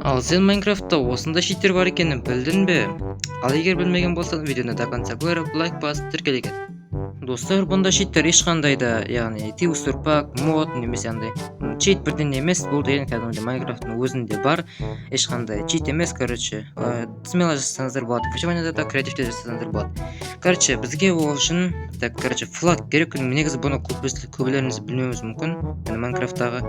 Ал сен Майнкрафтта осындай читтер бар екенін білдің бе? Ал егер білмеген болсаң, видеоны до конца көріп, лайк басып, тіркеле кет. Достар, бұндай читтер ешқандай да, яғни текстур пак, мод немесе андай чит бірдеңе емес, бұл деген кәдімгідей Майнкрафттың өзінде бар. Ешқандай чит емес, короче. Смело жасасаңыздар болады. Выживанияда да, креативте жасасаңыздар болады. Короче, бізге ол үшін, так, короче, флаг керек. Негізі бұны көбілеріңіз білмеуіңіз мүмкін. Яғни Майнкрафттағы.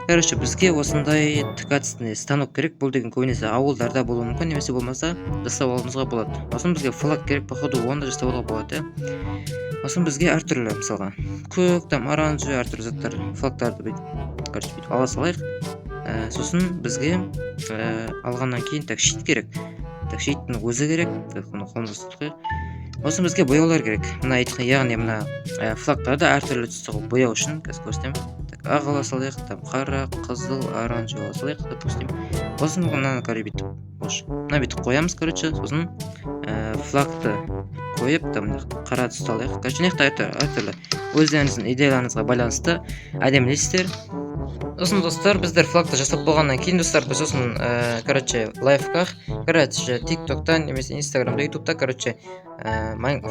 Короче, бізге осындай ткацкий станок керек. Бұл деген көбінесе ауылдарда болуы мүмкін, немесе болмаса жасап алуымызға болады. Сосын бізге флаг керек, походу, оны да жасап алуға болады, иә. Сосын бізге әртүрлі, мысалға, көк, там, оранжевый, әртүрлі заттар, флагтарды бүйтіп, короче, бүйтіп ала салайық. Сосын бізге алғаннан кейін, так, щит керек. Так, щиттің өзі керек. Так, оны қолымызға ұстап қояйық. Сосын бізге бояулар керек. Мына, яғни мына флагтарды әртүрлі түсті қылып бояу үшін қазір көрсетемін. Так, ақ ала салайық, там, қара, қызыл, оранжевый ала салайық, допустим. Сосын мынаны, короче, бүйтіп, хош, мына бүйтіп қоямыз, короче, сосын флагты қойып, там, мына қара түсті алайық. Короче, мына жақта әртүрлі өздеріңіздің идеяларыңызға байланысты әдемілейсіздер. Сосын, достар, біздер флагты жасап болғаннан кейін, достар, біз сосын короче, лайфхак, короче, Тик Токта немесе Инстаграмда, Ютубта, короче,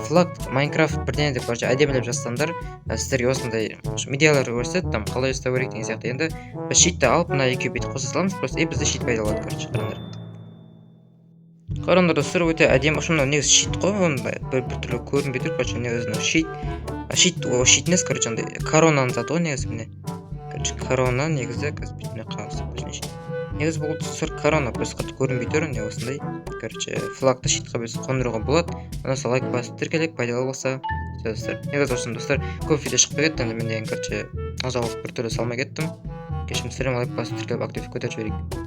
флаг Майнкрафт бірдеңе деп, короче, әдемілеп жазсаңдар, сіздерге осындай идеялар көрсетеді, там, қалай жасау керек деген сияқты. Енді біз щитті алып, мына екеуін бүйтіп қоса саламыз просто, и бізде щит пайда болады. Короче, қараңдар, қараңдар, достар, өте әдемі. Мынау негізі щит қой, ондай бір түрлі көрінбей тұр. Короче, негізі мынау щит, а щит, ол щит емес, короче, андай коронаның заты ғой негізі, міне. Короче, корона негізі, қазір бүйтіп мына жаққа ұстап көрсетейінші. Негізі бұл, достар, корона, просто қатты көрінбей тұр. Міне, осындай, короче, флагты щитқа біз қондыруға болады. Ұнаса, лайк басып, тіркелейік, пайдалы болса. Всё, достар, негізі осыны, достар, көп видео шықпай кетті. Енді мен деген, короче, ұзақ уақыт біртүрлі салмай кеттім, кешірім сұраймын. Лайк басып, тіркеліп, актив көтеріп жіберейік.